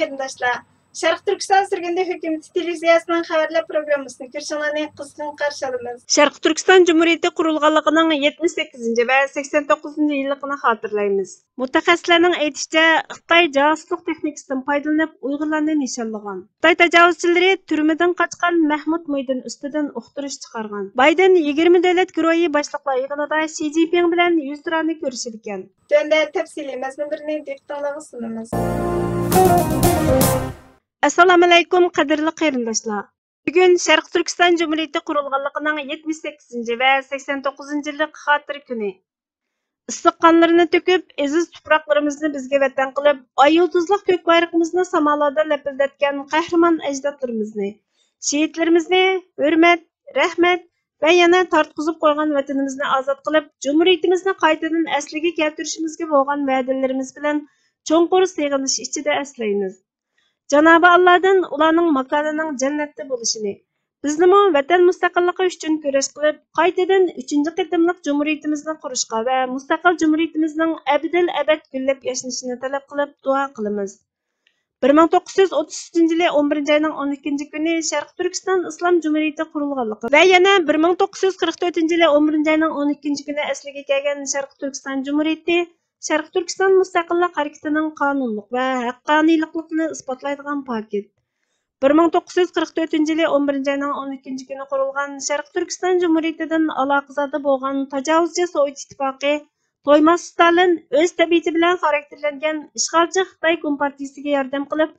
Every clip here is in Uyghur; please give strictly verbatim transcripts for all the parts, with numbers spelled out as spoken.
قېرىنداشلار، شەرقىي تۈركىستان سۈرگۈندە ھۆكۈمىتى تېلېۋىزىيەسىنىڭ خەۋەرلەر پروگراممىسىنى كۆرۈشۈڭلارنى قىزغىن قارشى ئالىمىز. شەرقىي تۈركىستان جۇمھۇرىيىتى قۇرۇلغانلىقىنىڭ يەتمىش سەككىزىنچى ۋە سەكسەن توققۇزىنچى يىللىقىنى خاتىرىلەيمىز. مۇتەخەسسىسلەرنىڭ ئېيتىشىچە، خىتاي جاسۇسلۇق تېخنىكىسىدىن پايدىلىنىپ ئۇيغۇرلارنى نىشانلىغان. خىتاي تاجاۋۇزچىلىرى تۈرمىدىن قاچقان مەھمۇد مۇھىدىن ئۈستىدىن ئۇقتۇرۇش چىقارغان. بايدېن يىگىرمە دۆلەت گۇرۇھى باشلىقلار يىغىنىدا شى جىنپىڭ بىلەن يۈزتۇرانە كۆرۈشىدىكەن. تۆۋەندە تەپسىلىي مەزمۇنلىرىنى دىققىتىڭلارغا سۇنىمىز. ئەسسالامۇئەلەيكۇم، قەدىرلىك قېرىنداشلار! بۈگۈن شەرقىي تۈركىستان جۇمھۇرىيىتى قۇرۇلغانلىقىنىڭ يەتمىش سەككىزىنچى ۋە سەكسەن توققۇزىنچى يىللىق خاتىرە كۈنى. ئىسسىق قانلىرىنى تۆكۈپ، ئەزىز تۇپراقلىرىمىزنى بىزگە ۋەتەن قىلىپ، ئاي يۇلتۇزلۇق كۆك بايرىقىمىزنى سامالاردا لەپىلدەتكەن قەھرىمان ئەجدادلىرىمىزنى، شېھىتلىرىمىزنى ھۆرمەت، رەھمەت ۋە يەنە تارتقۇزۇپ قويغان ۋەتىنىمىزنى ئازاد قىلىپ، جۇمھۇرىيىتىمىزنى قايتىدىن ئەسلىگە كەلتۈرۈشىمىزگە بولغان ۋەدىلىرىمىز بىلەن چوڭقۇر سېغىنىش ئىچىدە ئەسلەيمىز. جانابى ئاللادىن ئۇلارنىڭ ماكانىنىڭ جەننەتتە بولۇشىنى، بىزنىمۇ ۋەتەن مۇستەقىللىقى ئۈچۈن كۈرەش قىلىپ، قايتىدىن ئۈچىنچى قېتىملىق جۇمھۇرىيىتىمىزنى قۇرۇشقا ۋە مۇستەقىل جۇمھۇرىيىتىمىزنىڭ ئەبەدىل ئەبەد گۈللەپ ياشنىشىنى تەلەپ قىلىپ دۇئا قىلىمىز. بىر مىڭ توققۇز يۈز ئوتتۇز ئۈچىنچى يىلى ئون بىرىنچى ئاينىڭ ئون ئىككىنچى كۈنى شەرقىي تۈركىستان ئىسلام جۇمھۇرىيىتى قۇرۇلغانلىقى ۋە يەنە بىر مىڭ توققۇز يۈز قىرىق تۆتىنچى يىلى ئون بىرىنچى ئاينىڭ ئون ئىككىنچى كۈنى ئەسلىگە كەلگەن شەرقىي تۈركىستان جۇمھۇرىيىتى شەرقىي تۈركىستان مۇستەقىللىق ھەرىكىتىنىڭ قانۇنلۇق ۋە ھەققانىيلىقلىقىنى ئىسپاتلايدىغان پاكىت. بىر مىڭ توققۇز يۈز قىرىق تۆتىنچى يىلى ئون بىرىنچى ئاينىڭ ئون ئىككىنچى كۈنى قۇرۇلغان شەرقىي تۈركىستان جۇمھۇرىيىتىدىن ئالاقىزادە بولغان تاجاۋۇزچى سوۋېت ئىتتىپاقى تويماس ستالىن ئۆز تەبىئىتى بىلەن خاراكتېرلەنگەن ئىشغالچى خىتاي كومپارتىيىسىگە ياردەم قىلىپ،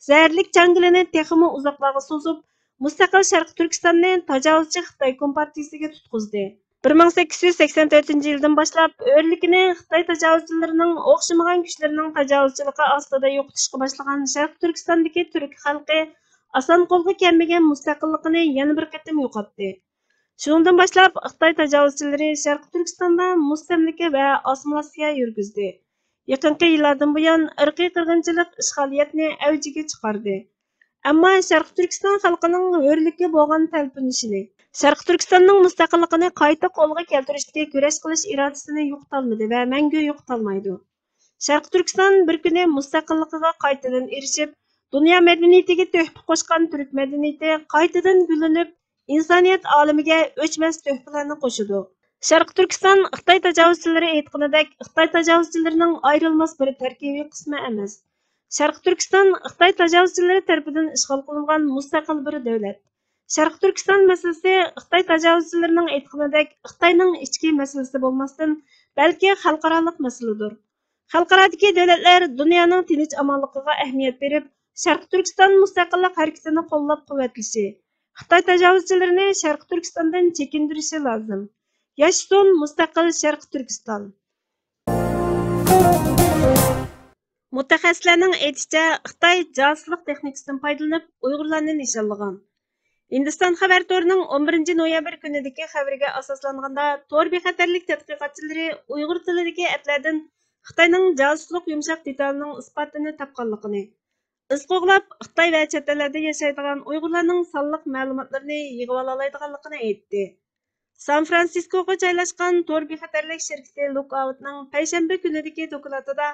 زەھەرلىك چاڭگىلىنى تېخىمۇ ئۇزاقلارغا سوزۇپ، مۇستەقىل شەرقىي تۈركىستاننى تاجاۋۇزچى خىتاي كومپارتىيىسىگە تۇتقۇزدى. بىر مىڭ سەككىز يۈز سەكسەن تۆتىنچى يىلدىن باشلاپ ھۆرلۈكىنى خىتاي تاجاۋۇزچىلىرىنىڭ ئوخشىمىغان كۈچلىرىنىڭ تاجاۋۇزچىلىقى ئاستىدا يوقىتىشقا باشلىغان شەرقىي تۈركىستاندىكى تۈرك خەلقى ئاسان قولغا كەلمىگەن مۇستەقىللىقىنى يەنە بىر قېتىم يوقاتتى. شۇنىڭدىن باشلاپ خىتاي تاجاۋۇزچىلىرى شەرقىي تۈركىستاندا مۇستەملىكە ۋە ئاسسىمىلياتسىيە يۈرگۈزدى. يېقىنقى يىللاردىن بۇيان ئىرقىي قىرغىنچىلىق ئىشغالىيەتنى ئەۋجىگە چىقاردى. ئەمما شەرقىي تۈركىستان خەلقىنىڭ ھۆرلۈككە بولغان تەلپۈنۈشىنى، شەرقىي تۈركىستاننىڭ مۇستەقىللىقىنى قايتا قولغا كەلتۈرۈشتىكى كۈرەش قىلىش ئىرادىسىنى يوقىتالمىدى ۋە مەڭگۈ يوقىتالمايدۇ. شەرقىي تۈركىستان بىر كۈنى مۇستەقىللىقىغا قايتىدىن ئېرىشىپ، دۇنيا مەدەنىيىتىگە تۆھپە قوشقان تۈرك مەدەنىيىتى قايتىدىن گۈللىنىپ، ئىنسانىيەت ئالىمىگە ئۆچمەس تۆھپىلەرنى قوشىدۇ. شەرقىي تۈركىستان خىتاي تاجاۋۇزچىلىرى ئېيتقىنىدەك، خىتاي تاجاۋۇزچىلىرىنىڭ ئايرىلماس بىر تەركىبىي قىسمى ئەمەس. شەرقىي تۈركىستان خىتاي تاجاۋۇزچىلىرى تەرىپىدىن ئىشغال قىلىنغان مۇستەقىل بىر دۆلەت. شەرقىي تۈركىستان مەسىلىسى خىتاي تاجاۋۇزچىلىرىنىڭ ئېيتقىنىدەك خىتاينىڭ ئىچكى مەسىلىسى بولماستىن، بەلكى خەلقئارالىق مەسىلىدۇر. خەلقئارادىكى دۆلەتلەر دۇنيانىڭ تىنچ-ئامانلىقىغا ئەھمىيەت بېرىپ، شەرقىي تۈركىستان مۇستەقىللىق ھەرىكىتىنى قوللاپ-قۇۋۋەتلىشى، خىتاي تاجاۋۇزچىلىرىنى شەرقىي تۈركىستاندىن چېكىندۈرۈشى لازىم. ياشىسۇن مۇستەقىل شەرقىي تۈركىستان! مۇتەخەسسىسلەرنىڭ ئېيتىشىچە، خىتاي جاسۇسلۇق تېخنىكىسىدىن پايدىلىنىپ ئۇيغۇرلارنى نىشانلىغان. ھىندىستان خەۋەر تورىنىڭ ئون بىرىنچى نويابىر كۈنىدىكى خەۋىرىگە ئاساسلانغاندا، تور بىخەتەرلىك تەتقىقاتچىلىرى ئۇيغۇر تىلىدىكى ئەپلەردىن خىتاينىڭ جاسۇسلۇق يۇمشاق دېتالىنىڭ ئىسپاتىنى تاپقانلىقىنى، ئىز قوغلاپ، خىتاي ۋە چەت ئەللەردە ياشايدىغان ئۇيغۇرلارنىڭ سانلىق مەلۇماتلىرىنى يىغىۋالالايدىغانلىقىنى ئېيتتى. سان فرانسىسكوغا جايلاشقان تور بىخەتەرلىك شىركىتى لۇكئاۋۇتنىڭ پەيشەنبە كۈنىدىكى دوكلاتىدا،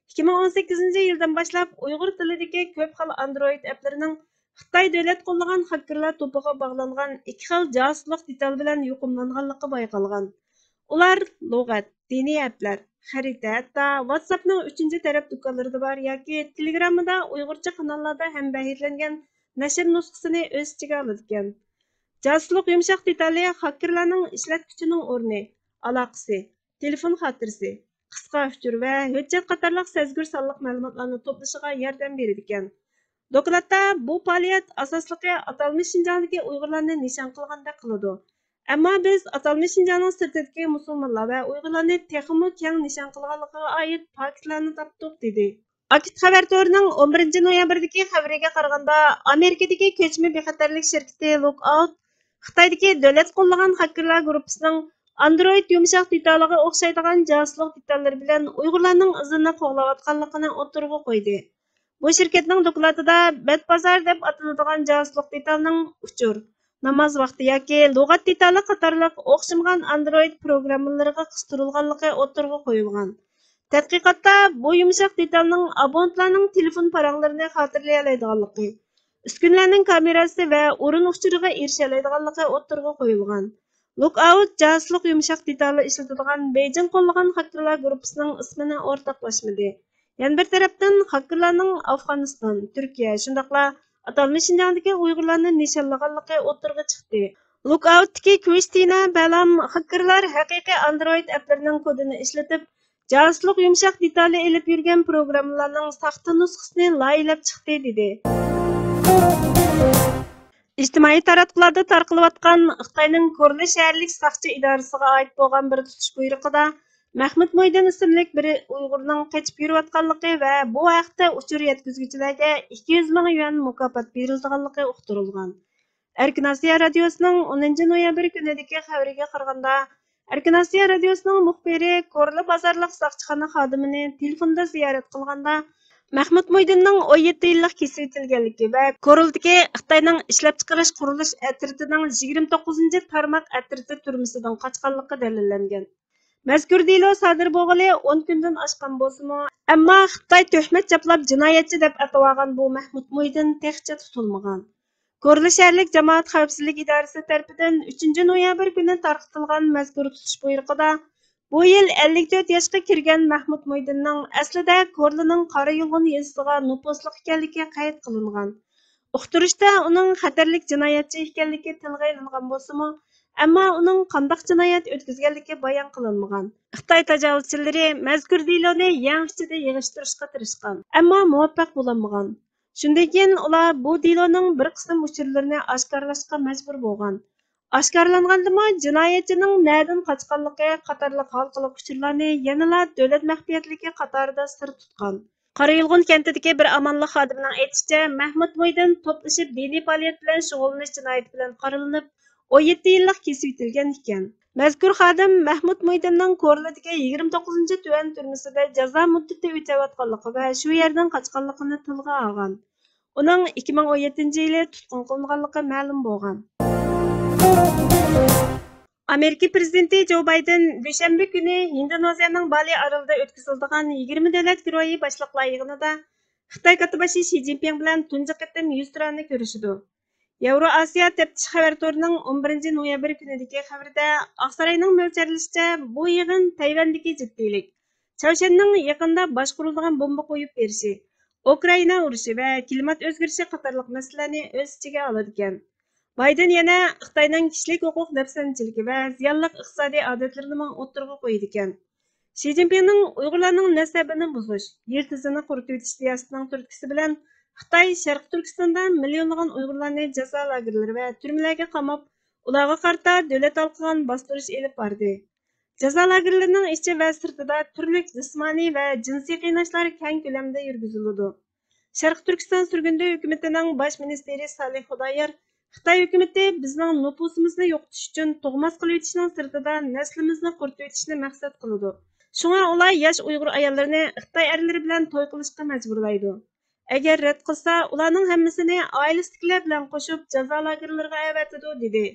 ئىككى مىڭ ئون سەككىزىنچى يىلدىن باشلاپ ئۇيغۇر تىلىدىكى كۆپ خىل ئاندرويىد ئەپلىرىنىڭ خىتاي دۆلەت قوللىغان خاككېرلار توپىغا باغلانغان ئىككى خىل جاسۇسلۇق دېتال بىلەن يۇقۇملانغانلىقى بايقالغان. ئۇلار لۇغەت، دىنىي ئەپلەر، خەرىتە، ھەتتا ۋاتساپنىڭ ئۈچىنچى تەرەپ دۇكانلىرىدا بار ياكى تېلېگراممىدا ئۇيغۇرچە قاناللاردا ھەمبەھىرلەنگەن نەشر نۇسخىسىنى ئۆز ئىچىگە ئالىدىكەن. جاسۇسلۇق يۇمشاق دېتالى خاككېرلارنىڭ ئىشلەتكۈچىنىڭ ئورنى، ئالاقىسى، تېلېفون خاتىرىسى، قىسقا ئۇچۇر ۋە ھۆججەت قاتارلىق سەزگۈر سانلىق مەلۇماتلارنى توپلىشىغا ياردەم بېرىدىكەن. دوكلاتتا بۇ پائالىيەت ئاساسلىقى ئاتالمىش شىنجاڭدىكى ئۇيغۇرلارنى نىشان قىلغاندەك قىلىدۇ. ئەمما بىز ئاتالمىش شىنجاڭنىڭ سىرتىدىكى مۇسۇلمانلار ۋە ئۇيغۇرلارنى تېخىمۇ كەڭ نىشان قىلغانلىقىغا ئائىت پاكىتلارنى تاپتۇق، دېدى. ئاكىت خەۋەر تورىنىڭ ئون بىرىنچى نويابىردىكى خەۋىرىگە قارىغاندا، ئامېرىكىدىكى كۆچمە بىخەتەرلىك شىركىتى لۇكئاۋۇت خىتايدىكى دۆلەت قوللىغان خاككېرلار گۇرۇپپىسىنىڭ ئاندرويىد يۇمشاق دېتالىغا ئوخشايدىغان جاسۇسلۇق دېتاللىرى بىلەن ئۇيغۇرلارنىڭ ئىزىنى قوغلاۋاتقانلىقىنى ئوتتۇرىغا قويدى. بۇ شىركەتنىڭ دوكلاتىدا بەت بازار دەپ ئاتىلىدىغان جاسۇسلۇق دېتالنىڭ ئۇچۇر، ناماز ۋاقتى ياكى لۇغەت دېتالى قاتارلىق ئوخشىمىغان ئاندرويىد پروگراممىلىرىغا قىستۇرۇلغانلىقى ئوتتۇرىغا قويۇلغان. تەتقىقاتتا بۇ يۇمشاق دېتالنىڭ ئابونتلارنىڭ تېلېفون پاراڭلىرىنى خاتىرىلىيەلەيدىغانلىقى، ئۈسكۈنىلەرنىڭ كامېراسى ۋە ئورۇن ئۇچۇرىغا ئېرىشەلەيدىغانلىقى ئوتتۇرىغا قويۇلغان. لۇكئاۋۇت جاسۇسلۇق يۇمشاق دېتالى ئىشلىتىدىغان بېيجىڭ قوللىغان خاككېرلار گۇرۇپپىسىنىڭ ئىسمىنى ئورتاقلاشمىدى. يەنە بىر تەرەپتىن، خاككېرلارنىڭ ئافغانىستان، تۈركىيە، شۇنداقلا ئاتالمىش شىنجاڭدىكى ئۇيغۇرلارنى نىشانلىغانلىقى ئوتتۇرىغا چىقتى. لۇكئاۋۇتتىكى كرىستىنا بەلام خاككېرلار ھەقىقىي ئاندرويد ئەپلىرىنىڭ كودىنى ئىشلىتىپ، جاسۇسلۇق يۇمشاق دېتالى ئېلىپ يۈرگەن پروگراممىلارنىڭ ساختا نۇسخىسىنى لايىھەلەپ چىقتى، دېدى. ئىجتىمائىي تاراتقۇلاردا تارقىلىۋاتقان خىتاينىڭ كورلا شەھەرلىك ساقچى ئىدارىسىغا ئائىت بولغان بىر تۇتۇش بۇيرۇقىدا مەھمۇت مۇھىدىن ئىسىملىك بىر ئۇيغۇرنىڭ قېچىپ يۈرۈۋاتقانلىقى ۋە بۇ ھەقتە ئۇچۇر يەتكۈزگۈچىلەرگە ئىككى يۈز مىڭ يۈەن مۇكاپات بېرىلىدىغانلىقى ئۇقتۇرۇلغان. ئەركىن ئاسىيا رادىيوسىنىڭ ئونىنچى نويابىر كۈنىدىكى خەۋىرىگە قارىغاندا، ئەركىن ئاسىيا رادىيوسىنىڭ مۇخبىرى كورلا بازارلىق ساقچىخانا خادىمىنى تېلېفوندا زىيارەت قىلغاندا، مەھمۇت مۇھىدىننىڭ ئون يەتتە يىللىق كېسىۋېتىلگەنلىكى ۋە كورلىدىكى خىتاينىڭ ئىشلەپچىقىرىش قۇرۇلۇش ئەترىتىنىڭ يىگىرمە توققۇزىنچى تارماق ئەترىتى تۈرمىسىدىن قاچقانلىقى دەلىللەنگەن. مەزكۇر دېلو سادىر بولغىلى ئون كۈندىن ئاشقان بولسىمۇ، ئەمما خىتاي تۆھمەت چاپلاپ جىنايەتچى دەپ ئەتىۋالغان بۇ مەھمۇت مۇھىدىن تېخىچە تۇتۇلمىغان. كورلا شەھەرلىك جامائەت خەۋپسىزلىك ئىدارىسى تەرىپىدىن ئۈچىنچى نويابىر كۈنى تارقىتىلغان مەزكۇر تۇتۇش بۇيرۇقىدا، بۇ يىل ئەللىك تۆت ياشقا كىرگەن مەھمۇت مۇھىدىننىڭ ئەسلىدە كورلىنىڭ قارا يۇلغۇن يېزىسىغا نوپۇزلۇق ئىكەنلىكى قەيت قىلىنغان. ئۇقتۇرۇشتا ئۇنىڭ خەتەرلىك جىنايەتچى ئىكەنلىكى تىلغا ئېلىنغان بولسىمۇ، ئەمما ئۇنىڭ قانداق جىنايەت ئۆتكۈزگەنلىكى بايان قىلىنمىغان. خىتاي تاجاۋۇزچىلىرى مەزكۇر دېلونى يەڭ ئىچىدە يىغىشتۇرۇشقا تىرىشقان، ئەمما مۇۋەپپەق بولالمىغان. شۇندىن كېيىن ئۇلار بۇ دېلونىڭ بىر قىسىم ئۇچۇرلىرىنى ئاشكارىلاشقا مەجبۇر بولغان. ئاشكارىلانغاندىمۇ، جىنايەتچىنىڭ نەدىن قاچقانلىقى قاتارلىق ھالقىلىق ئۇچۇرلارنى يەنىلا دۆلەت مەخپىيەتلىكى قاتارىدا سىر تۇتقان. قارا يۇلغۇن كەنتىدىكى بىر ئامانلىق خادىمىنىڭ ئېيتىشىچە، مەھمۇت مۇھىدىن توپلىشىپ دىنىي پائالىيەت بىلەن شۇغۇللىنىش جىنايىتى بىلەن قارىلىنىپ، ئون يەتتە يىللىق كېسىۋېتىلگەن ئىكەن. مەزكۇر خادىم مەھمۇت مۇھىدىننىڭ كورلىدىكى يىگىرمە توققۇزىنچى تۈەن تۈرمىسىدە جازا مۇددىتى ئۆتەۋاتقانلىقى ۋە شۇ يەردىن قاچقانلىقىنى تىلغا ئالغان. ئۇنىڭ ئىككى مىڭ ئون يەتتىنچى يىلى تۇتقۇن قىلىنغانلىقى مەلۇم بولغان. ئامېرىكا پىرېزىدېنتى جو بايدېن دۈشەنبە كۈنى ھىندونېزىيەنىڭ بالى ئارىلىدا ئۆتكۈزۈلىدىغان يىگىرمە دۆلەت گۇرۇھى باشلىقلار يىغىنىدا خىتاي كاتتىباشى شى جىنپىڭ بىلەن تۇنجى قېتىم يۈزتۇرانە كۆرۈشىدۇ. ياۋرو ئاسىيا تەپتىش خەۋەر تورىنىڭ ئون بىرىنچى نويابىر كۈنىدىكى خەۋىرىدە، ئاقساراينىڭ مۆلچەرلىشىچە، بۇ يىغىن تەيۋەندىكى جىددىيلىك، چاۋشيەننىڭ يېقىندا باشقۇرۇلىدىغان بومبا قويۇپ بېرىشى، ئۇكرائىنا ئۇرۇشى ۋە كىلىمات ئۆزگىرىشى قاتارلىق مەسىلىلەرنى ئۆز ئىچىگە ئالىدىكەن. بايدېن يەنە خىتاينىڭ كىشىلىك ھوقۇق دەپسەندىچىلىكى ۋە زىيانلىق ئىقتىسادىي ئادەتلىرىنىمۇ ئوتتۇرىغا قويىدىكەن. شى جىنپىڭنىڭ ئۇيغۇرلارنىڭ نەسەبىنى بۇزۇش، يىلتىزىنى قۇرۇتۇۋېتىش سىياسىتىنىڭ تۈرتكىسى بىلەن خىتاي شەرقىي تۈركىستاندا مىليونلىغان ئۇيغۇرلارنى جازا لاگېرلىرى ۋە تۈرمىلەرگە قاماپ، ئۇلارغا قارىتا دۆلەت ھالقىغان باستۇرۇش ئېلىپ باردى. جازا لاگېرلىرىنىڭ ئىچى ۋە سىرتىدا تۈرلۈك جىسمانىي ۋە جىنسىي قىيناشلار كەڭ كۆلەمدە يۈرگۈزۈلىدۇ. شەرقىي تۈركىستان سۈرگۈندە ھۆكۈمىتىنىڭ باش مىنىستىرى سالىھ خۇدايار خىتاي ھۆكۈمىتى بىزنىڭ نوپۇسىمىزنى يوقىتىش ئۈچۈن تۇغماس قىلىۋېتىشنىڭ سىرتىدا نەسلىمىزنى قۇرۇتۇۋېتىشنى مەقسەت قىلىدۇ. شۇڭا ئۇلار ياش ئۇيغۇر ئاياللىرىنى خىتاي ئەرلىرى بىلەن توي قىلىشقا مەجبۇرلايدۇ. ئەگەر رەت قىلسا، ئۇلارنىڭ ھەممىسىنى ئائىلىسىدىكىلەر بىلەن قوشۇپ جازا لاگېرلىرىغا ئەۋەتىدۇ، دېدى.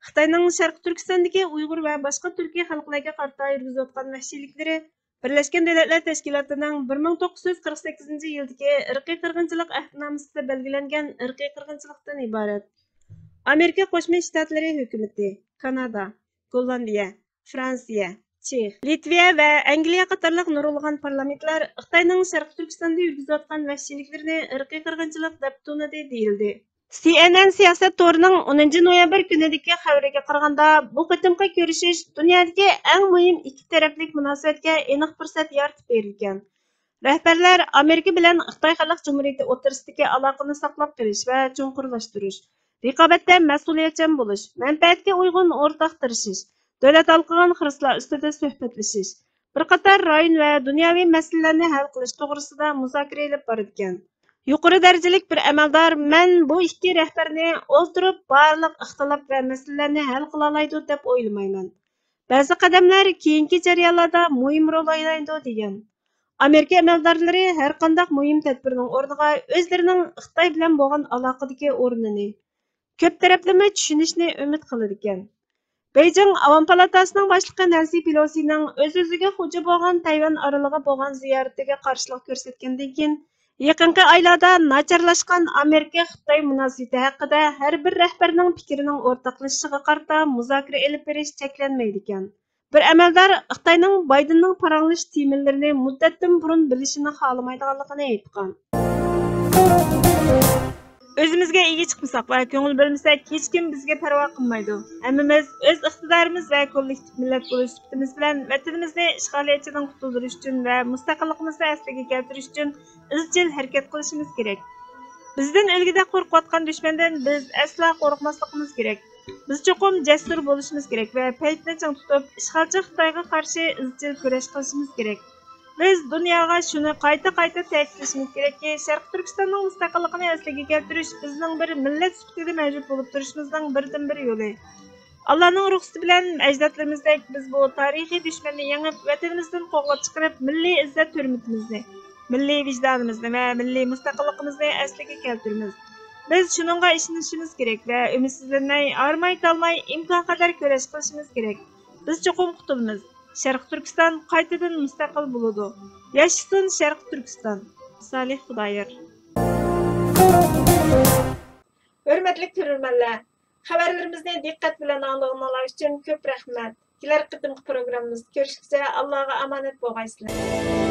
خىتاينىڭ شەرقىي تۈركىستاندىكى ئۇيغۇر ۋە باشقا تۈركىي خەلقلەرگە قارىتا يۈرگۈزۈۋاتقان ۋەھشىيلىكلىرى بىرلەشكەن دۆلەتلەر تەشكىلاتىنىڭ بىر مىڭ توققۇز يۈز قىرىق سەككىزىنچى يىلدىكى ئىرقىي قىرغىنچىلىق ئەھدىنامىسىدە بەلگىلەنگەن ئىرقىي قىرغىنچىلىقتىن ئىبارەت. ئامېرىكا قوشما شتاتلىرى ھۆكۈمىتى، كانادا، گوللاندىيە، فرانسىيە، چېخ، لىتۋىيە ۋە ئەنگلىيە قاتارلىق نۇرغۇنلىغان پارلامېنتلار خىتاينىڭ شەرقىي تۈركىستاندا يۈرگۈزۈۋاتقان ۋەھشىيلىكلىرىنى ئىرقىي قىرغىنچىلىق دەپ تونۇدى، دېيىلدى. سى ئېن ئېن سىياسەت تورىنىڭ ئونىنچى نويابىر كۈنىدىكى خەۋىرىگە قارىغاندا، بۇ قېتىمقى كۆرۈشۈش دۇنيادىكى ئەڭ مۇھىم ئىككى تەرەپلىك مۇناسىۋەتكە ئېنىق پۇرسەت يارىتىپ بېرىدىكەن. رەھبەرلەر ئامېرىكا بىلەن خىتاي خەلق جۇمھۇرىيىتى ئوتتۇرىسىدىكى ئالاقىنى ساقلاپ قېلىش ۋە چوڭقۇرلاشتۇرۇش، رىقابەتتە مەسئۇلىيەتچان بولۇش، مەنپەئەتكە ئۇيغۇن ئورتاق تىرىشىش، دۆلەت ھالقىغان خىرىسلار ئۈستىدە سۆھبەتلىشىش، بىر قاتار رايون ۋە دۇنياۋى مەسىلىلەرنى ھەل قىلىش توغرىسىدا مۇزاكىرە ئېلىپ بارىدىكەن. يۇقىرى دەرىجىلىك بىر ئەمەلدار، مەن بۇ ئىككى رەھبەرنى ئولتۇرۇپ بارلىق ئىختىلاپ ۋە مەسىلىلەرنى ھەل قىلالايدۇ دەپ ئويلىمايمەن. بەزى قەدەملەر كېيىنكى جەريانلاردا مۇھىم رول ئوينايدۇ، دېگەن. ئامېرىكا ئەمەلدارلىرى ھەرقانداق مۇھىم تەدبىرنىڭ ئورنىغا ئۆزلىرىنىڭ خىتاي بىلەن بولغان ئالاقىدىكى ئورنىنى، كۆپ تەرەپلىمە چۈشىنىشنى ئۈمىد قىلىدىكەن. بېيجىڭ ئاۋام پالاتاسىنىڭ باشلىقى نەنسى پېلوسىنىڭ ئۆز-ئۆزىگە خوجا بولغان تەيۋەن ئارىلىغا بولغان زىيارىتىگە قارشىلىق كۆرسەتكەندىن كېيىن، يېقىنقى ئايلاردا ناچارلاشقان ئامېرىكا-خىتاي مۇناسىۋىتى ھەققىدە ھەر بىر رەھبەرنىڭ پىكرىنىڭ ئورتاقلىشىشىغا قارىتا مۇزاكىرە ئېلىپ بېرىش چەكلەنمەيدىكەن. بىر ئەمەلدار خىتاينىڭ بايدېننىڭ پاراڭلىشىش تېمىلىرىنى مۇددەتتىن بۇرۇن بىلىشىنى خالىمايدىغانلىقىنى ئېيتقان. ئۆزىمىزگە ئىگە چىقمىساق ۋە كۆڭۈل بۆلمىسەك، ھېچكىم بىزگە پەرۋا قىلمايدۇ. ھەممىمىز ئۆز ئىقتىدارىمىز ۋە كوللېكتىپ مىللەت بولۇش سۈپىتىمىز بىلەن ۋەتىنىمىزنى ئىشغالىيەتچىدىن قۇتۇلدۇرۇش ئۈچۈن ۋە مۇستەقىللىقىمىزنى ئەسلىگە كەلتۈرۈش ئۈچۈن ئىزچىل ھەرىكەت قىلىشىمىز كېرەك. بىزدىن ئۆلگۈدەك قورقۇۋاتقان دۈشمەندىن بىز ئەسلا قورقماسلىقىمىز كېرەك. بىز چوقۇم جەسۇر بولۇشىمىز كېرەك ۋە پەيتنى چىڭ تۇتۇپ، ئىشغالچى خىتايغا قارشى ئىزچىل كۈرەش قىلىشىمىز كېرەك. بىز دۇنياغا شۇنى قايتا-قايتا تەكىتلىشىمىز كېرەككى، شەرقىي تۈركىستاننىڭ مۇستەقىللىقىنى ئەسلىگە كەلتۈرۈش بىزنىڭ بىر مىللەت سۈپىتىدە مەۋجۇت بولۇپ تۇرۇشىمىزنىڭ بىردىنبىر يولى. ئاللانىڭ رۇخسىتى بىلەن ئەجدادلىرىمىزدەك بىز بۇ تارىخىي دۈشمەننى يېڭىپ، ۋەتىنىمىزدىن قوغلاپ چىقىرىپ، مىللىي ئىززەت-ھۆرمىتىمىزنى، مىللىي ۋىجدانىمىزنى ۋە مىللىي مۇستەقىللىقىمىزنى ئەسلىگە كەلتۈرىمىز. بىز شۇنىڭغا ئىشىنىشىمىز كېرەك ۋە ئۈمىدسىزلەنمەي، ھارماي-تالماي ئىمكان قەدەر كۈرەش قىلىشىمىز كېرەك. بىز چوقۇم قۇتۇلىمىز. شەرقىي تۈركىستان قايتىدىن مۇستەقىل بولىدۇ. ياشىسۇن شەرقىي تۈركىستان! سالىھ خۇدايار. ھۆرمەتلىك كۆرۈرمەنلەر، خەۋەرلىرىمىزنى دىققەت بىلەن ئاڭلىغىنىڭلار ئۈچۈن كۆپ رەھمەت. كېلەر قېتىمقى پروگراممىمىزدا كۆرۈشكىچە ئاللاغا ئامانەت بولغايسىلەر.